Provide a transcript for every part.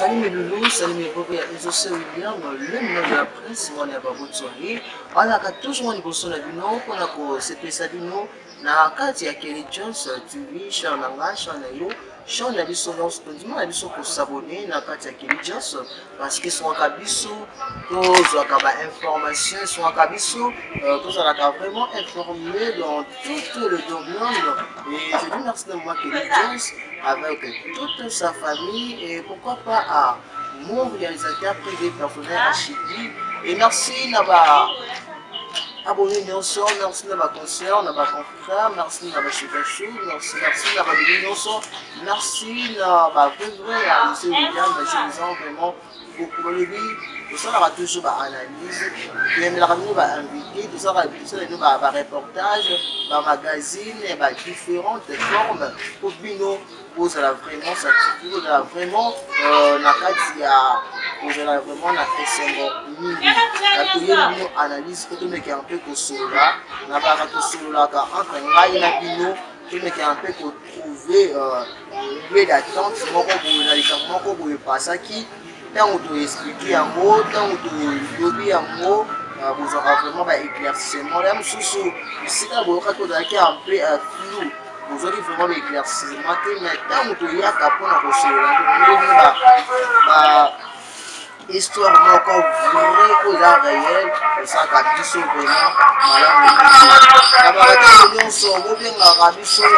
Salut mes loulous, salut mes pauvres, Exaucé William, le nom de la presse, mwana ya Babotsori. Alaka toujours liboso na bino mpona kosepelisa bino na kati ya Kelly Jones TV, chaîne na nga, chaîne na yo, chaîne na biso nyonso. Tondima na biso kosabone na kati ya Kelly Jones parce que esungaka biso tozwaka ba information, esungaka biso tozalaka vraiment informé dans tout le domaine. Et je dis merci de moi Kelly Jones avec toute sa famille et pourquoi pas à mon réalisateur privé personnel Achidi. Et merci na ba abonné nyonso, merci na ba conseillers, na ba confrères, merci na ba chouchou, merci, merci na ba bébé nyonso, merci na ba vrai vrai ya monsieur William, je vous en vraiment beaucoup. Balobi tosalaka toujours ba analyse, toyemelaka bino ba invité, tosalaka tosala bino ba reportage, ba magazine, ba différentes formes po bino bozala vraiment satisfait, bozala vraiment na kati ya kozala vraiment na esengo mingi. Toyeli bino analyse po tomekaka mpe kosolola na baka tosololaka entre ngai na bino, tomekaka mpe kotrouver milieu d'attente moko boye na likambo moko boye epasaki. Ntango toexplike yango, ntango tolobi yango, bozwaka vraiment ba éclaircissement ya mosusu. Bisika boyokaki ozalaki un peu flou, bozwaki vraiment ba éclaircissement te, mais ntango toyaka mpona kosolola ndenge ba histoire moko vrai oyo eza réel, esalaka biso vraiment malamu mingi. Na bakatalo nyonso bobengaka biso 45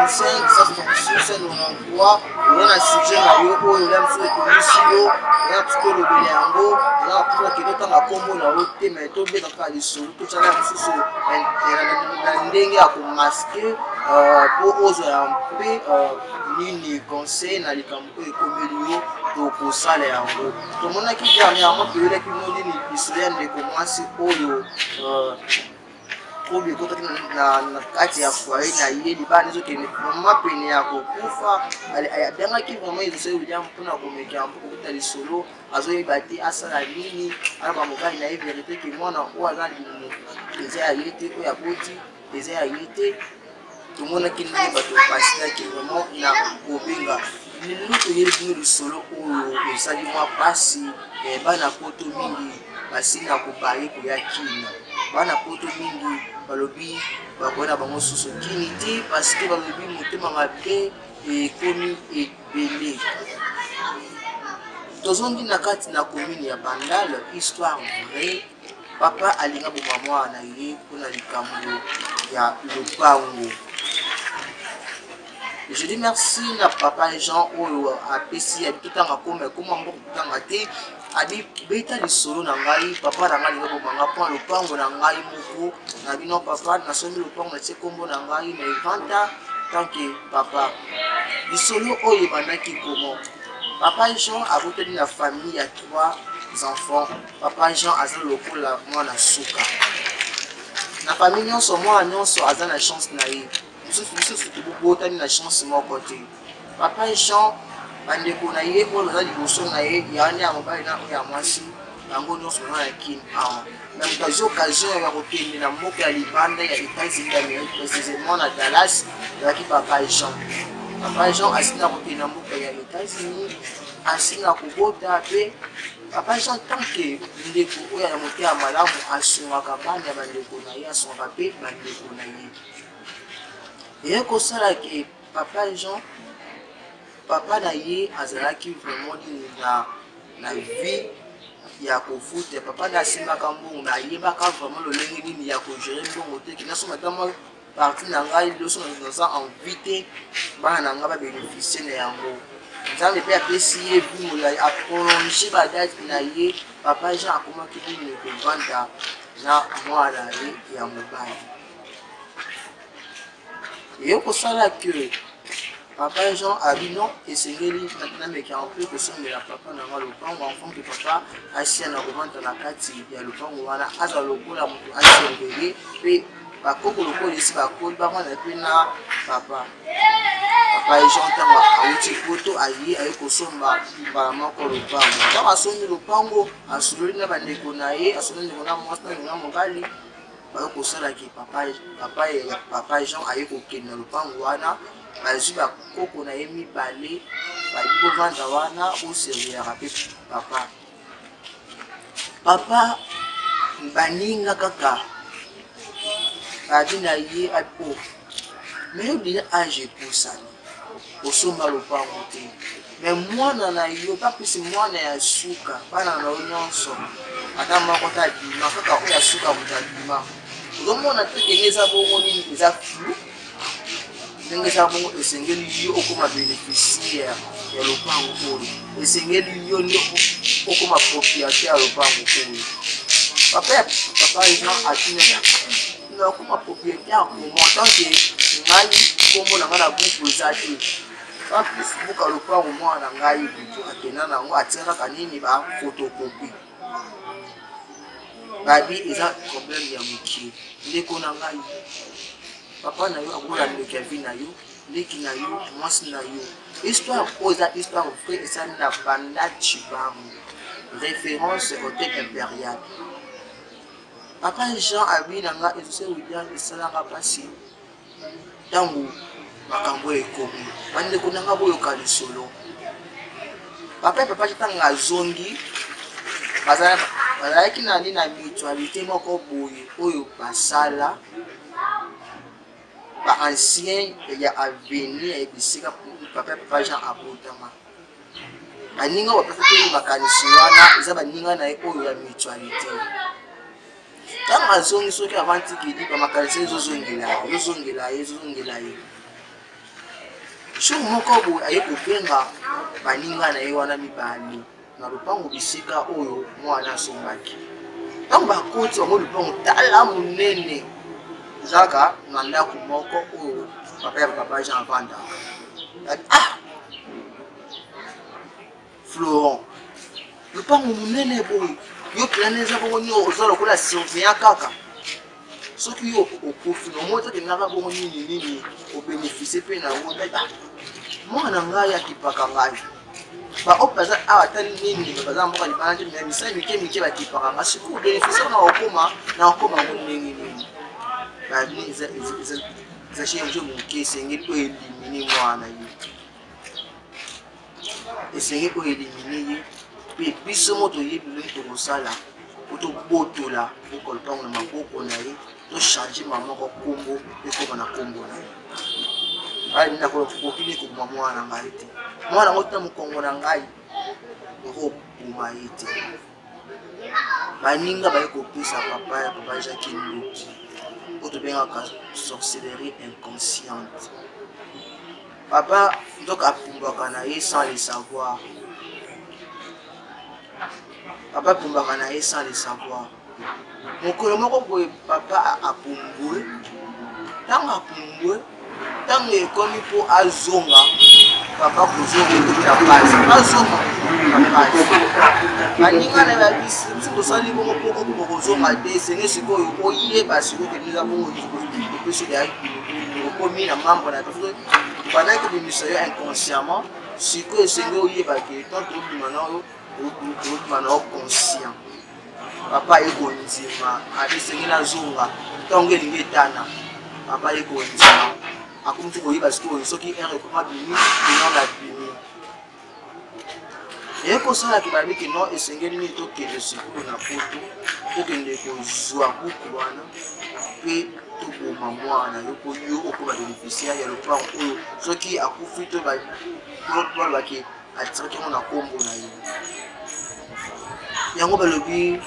166 93. Oza na sujet na yo oyo oza mosusu etungisi yo, oza mosusu tolobela yango, oza na mposa kende otanga nkombo na yo te, mais tobeta kaka lisolo, totyala mosusu na ndenge ya komasquer mpo ozwa ya mpe nini conseil na likambo oyo ekomeli yo, tokosala yango. Tomonaki dernièrement, toyelaki bino nini, lisolo ya ndeko mwasi oyo trouble ekotaki na kati ya foyer na ye, libala ezokende vraiment pene ya kokufa. Abengaki vraiment Exaucé William mpona komeka mpo kokota lisolo, azoyeba te asala nini, aloba mobali na ye vérité ke mwana oyo aza libumu eza ya ye te, oyo aboti eza ya ye te. Tomonaki ndenge bato basilaki vraiment na kobenga. Lelo toyeli bino lisolo oyo ezali mwa pasi. Bana poto mingi basili na kobaye koya Kini. Bana poto mingi balobi bakoya na bango susu Kini te parce que balobi motema mabe ekomi ebele. Tozongi na kati na commune ya Bandal, histoire vraie. Papa alinga boma mwana na ye mpona likambo ya lopango. Je dis merci na papa Jean oyo apesi ya totanga koma ekoma mboka totanga te. Abi beta lisolo na ngai, papa na ngai alinga boma nga mpona lopango na ngai moko na bino. Papa, nasombi lopango, natie nkombo na ngai na evanta tant que papa. Lisolo oyo ebandaki comment? Papa Jean abotami na famille ya trois enfants. Papa Jean aza lokola mwana suka na famille nyonso. Mwana nyonso aza na chance na ye, mosusu mosusu tobotami na chance moko te. Papa Jean, bandeko na ye oyo baza liboso na ye, ya wana ya mobali na oyo ya mwasi, bango nyonso baza na Kini awa. Na moto azwi occasion ya kokende na mboka ya libanda ya États-Unis d'Amérique, précisément na Dallas, ezalaki papa Jean. Papa Jean asili na kokende na mboka ya États-Unis, asili na kobota mpe. Papa Jean, tant que ndeko oyo ya motema malamu, asungaka bana ya bandeko na ye, asungaka mpe bandeko na ye. Eye kosala ke papa Jean, papa na ye azalaki vraiment nini na vie ya kofuta. Papa na asimbaka mbongo, me ayebaka vraiment lolenge nini ya kogérer mbongo te. Ke nasomba ata mwa parti na ngai liboso, naza envie te bana na ngai babénéficie na yango. Nzambe mpe apesi ye vie molai, aprolonge badate na ye. Papa Jean akomaki nini, kovanda na mwana ye ya mobali. Eye kosala ke papa Jean abi non, esengeli nameka mpe kosombela papa na nga lopango, enfant ke papa asia na kovanda na kati ya lopango wana, azala lokola moto asurveille mpe bakoko lokola esi bakoli, bavanda mpe na papa. Papa Jean, ntango awuti poto, aye kosomba mbala moko lopango. Ntango asombi lopango, asololi na bandeko na ye, asololi ndeko na mwasi na ndeko na mobali. Baye kosala ke papa, papa ya papa Jean aye kokende na lopango wana, bazwi bakoko na ye mibale, bayebi kovanda wana, boserviyaka mpe papa. Papa baninga kaka babi na ye apo oh, mais yo deja age epusani osomba lopango te me mwana na yo bapesi mwana ya suka bana na yo nyonso ata moko te abima kaka oyo ya suka moto abima ozomona te kenge eza bongo nini eza flou ndenge eza bongo esengeli yo okoma bénéficiaire ya lopango oyo esengeli yo nde okoma propriétaire ya lopango oyo papa ya papa Jean atunaka nakoma propriétaire comment tant que ngai nkombo na ngai na buku eza te en plus buka lopango mwana na ngai butu akenda na yango atia kaka nini ba photocopie babi eza problème ya mokie ndeko na ngai papa na yo akola ndoki ya vie na yo leki na yo mwasi na yo histoire oyo eza histoire vrai esali na banda chibangu référence hotel impérial papa jean abi na nga ezose william esalanga mpasi ntango makambo oyo ekomi bandeko na nga boyoka lisolo papa ya papa ntango azongi bazalaki na nini na mutualité moko boye oyo basala ba ancien ya avenue ya bisika papa ya papa jean abotama baninga bapesaki makanisi wana eza baninga na ye oyo ya mutualité ntango azongi soki avanti kidi bamakanisi ezozongela ye ezozongela ye ezozongela ye jour moko boye aye kobenga baninga na ye wana mibale na lopango bisika oyo mwana asombaki ntango bakoti bango lopango tala monene ezalaka na ndako moko oyo papa ya papa jean avandaka ah Florent lopango monene boye yo plane eza bongo nini oza lokola surveillant kaka soki yo okufi nomoi tokendaka bongo nini nini obeneficie mpe na yango ah, mwana ngai akipaka ngai baoyo baza awa ata nini baza mboka libanda te me misala mike mike bakipaka ngai sikoyo obeneficie na okoma na okoma yango ndenge nini babi eza change moke esengeli oyo elimine mwana ye esengeli oyo elimine ye mpe biso mo toyebi ndenge tokosala po tobotola mboka lopango na maboko na ye tochange ma moko nkombo ekoma na nkombo na ye ngai nakoki nini koboma mwana na ngai te mwana yango tina mokongo na ngai okoboma ye te baninga baye kopesa papa ya papa jacques ndoki oyo tobengaka sorcellerie inconsciente Papa nzoka apumbwaka na ye sans le savoir. Papa apumbwaka na ye sans le savoir. Mokolo moko boye papa apumbwe, ntango apumbwe, ntango ekomi mpo azonga, papa kozonga ekomi na pasi, azonga na pasi. Baninga na ye babisi biso tosali bongo mpo okoka kozonga te, esenge sikoyo oyeba sikoyo kende eza bongo opesi okomi na ngambo na biso tobandaki kobimisa yo inconsciemment sikoyo esengi oyeba ke tant tobima na yo tobima na yo conscient papa ye kondima abi esengi nazonga ntongo elingi etana papa ye kondima akomi ti koyeba sikoyo soki heure ekoma bimi bino na bimi eye kosalaki bayebi ke non esengeli nini tokende sikoyo na poto tokende kozwa buku wana mpe toboma mwana yo mpo yo okoma beneficiaire ya lopango oyo soki akufi to balobaki atiraki yango na nkombo na ye yango balobi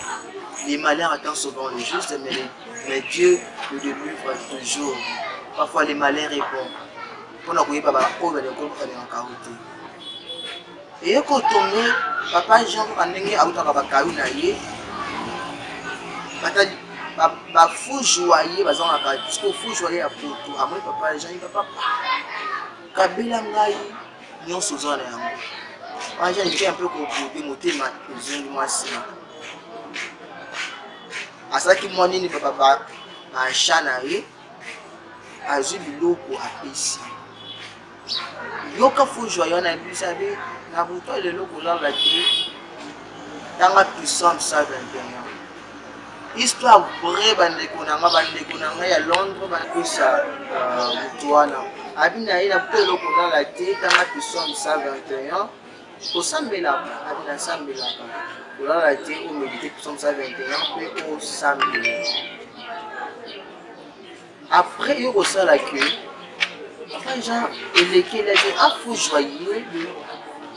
les malheurs attend souvent le juste mais, les, mais Dieu le délivre toujours parfois les malheurs est bon mpona koyeba baoyo balingaka yo te eye kotonge papa jean kaka ndenge autaka bakayu na ye batali bafujwa ye bazangaka siko fujwa ye ya poto amoni papa jean ye papa kabela ngai nyonso oza na yango papa jean eke mpe kobode motema ezongi mwa nsima asalaki mwa nini baachat na ye azwi biloko apesi yoka fo joyeux na yebisa be na butu lelo kolala te tanga puissante 121. Histoire vraie bandeko na nga, bandeko na nga ya Londres bapesa moto wana abi na ye na mpo eloko nala te tanga psaume 121 osambelaka abi nasambelaka kolala te omedite psaume 121 mpe osambela après yo kosala que papa Jean elekelaki afu joyeux.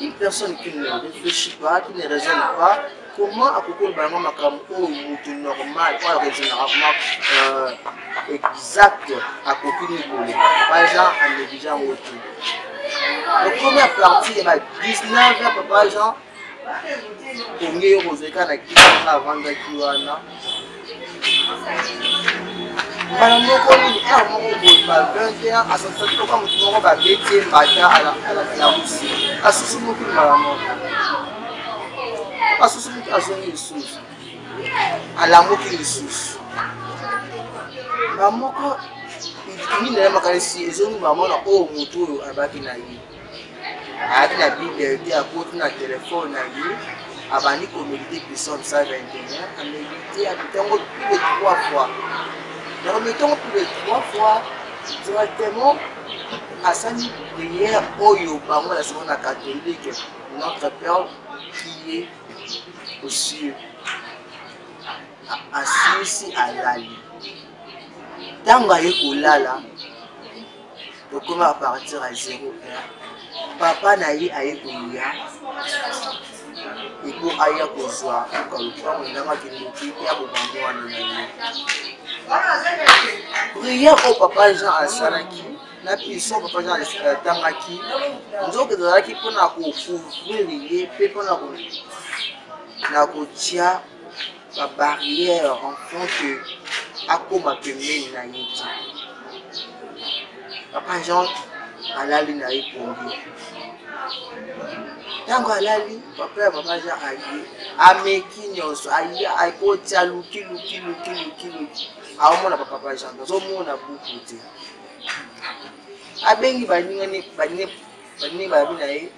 Une personne qui ne réfléchit pas, qui ne raisonne pas, comment akoki koloba yango makambo oyo moto normal oyo araisonnaka vraiment exact akoki nini koloba? Papa Jean anéglige yango te. Okomi à partir ya ba 19 heures, papa Jean konge yo kozweka na kiti nga avandaki wana mbala moko nini heure moko boye ba 21 asasaki loka motu moko babeti ye mbata alamusi asusumuki mbala moko asusumuki azongi lisusu alamuki lisusu mbala moko nini na ye makanisi ezongi mbala moko na oyo motu oyo abaki na ye ayaki na bible te akoti na telefone na ye abandi komedite psaume 121 amedite amedite yango plus de 3 fois na komedite yango plus de 3 fois directement asali prière oyo bango na sima na catholique, Notre Père qui est aux cieux. Asilisi alali. Ntango aye kolala tokoma à partir ya 0 heure, papa na ye aye koya eko aya kozwa oka lopango ndanga kindoki mpe aboma mwana na ye. Prière oyo papa Jean asalaki na pison papa Jean atangaki nzoka ezalaki mpona kocouvrir ye mpe mpona na kotia babarrière enfant que akóma pembeni na ye te. Papa Jean alali na ye pongi. Ntango alali, papa ya papa Jean aye ameki nyonso aye akoti aluki luki luki luki luki aomona papa Jean azomona buku te. Abengi baninga baninga bayabi na ye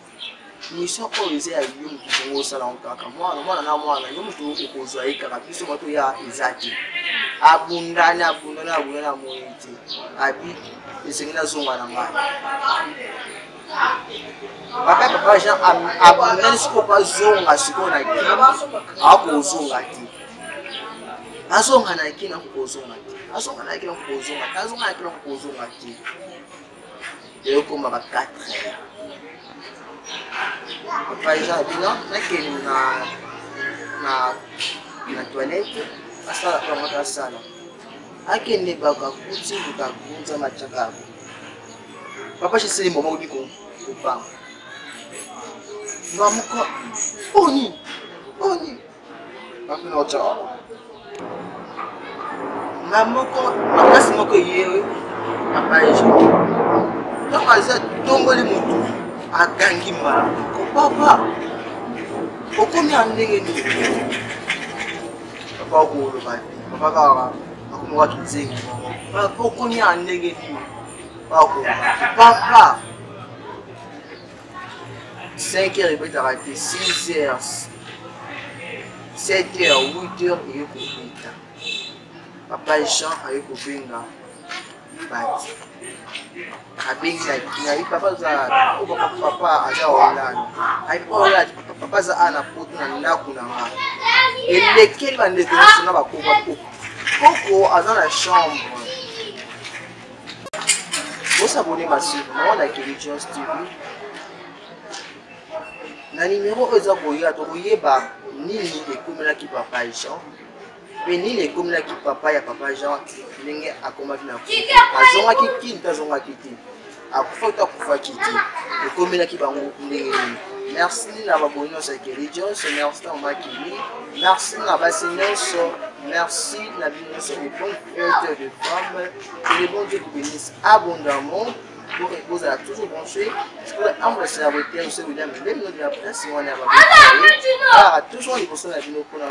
mission oyo eza ya yo motu bongo osala yango kaka mwana mwana na mwana yo motu okozwa ye kaka biso bato ya eza te. Abundani abundani abundani amoni te abi esengeli azonga na ngai. Papa Jean abundani sikoyo po azonga sikoyo na kini akozonga te azonga na kini akokozonga te azonga na kini akokozonga te azonga na kini akokozonga te. Eyokoma ba 4 heures, papa Jean abina nakende na toilette asala mpo yango asala akende bako akuti moto agunza matiaka ako papa seseli moma obi kobanga nga moko oni oni bapena otya nga moko makasi moko eye papa Jean ntango aza tomboli motu agangi mbala moko papa okomi ya ndenge nini? Papa okoloba te papa kaka akomaka kizengi moko papa okomi ya ndenge nini? Papa okoloba te papa 5 heures ebetaka te 6 heures 7 heures 8 heures eye kobeta papa Jean aye kobenga bati abengi na ye papa aza papa papa aza Hollande ayi Hollande papa aza ana poto na ndako na nga elekeli bandeko nyonso na bakoko koko aza na chambre. Bosabone massivement na Kelly Jones TV na numero oyo eza koya tokoyeba nini ekomelaki papa Jean mpe nini ekomelaki papa ya papa Jean ndenge akomaki na azongaki kini to azongaki te akufaki to akufaki te ekomelaki bango ndenge nini. Merci na baboni nyonso ya Kelly Jones, merci na mama Kelly, merci na basi nyonso, merci na bino nyonso et bonne fête de femme. Que le bon Dieu vous bénisse abondamment pour que vous ayez toujours branché. Pour humble serviteur, monsieur William, le nom de la presse, on est à toujours liboso na bino mpona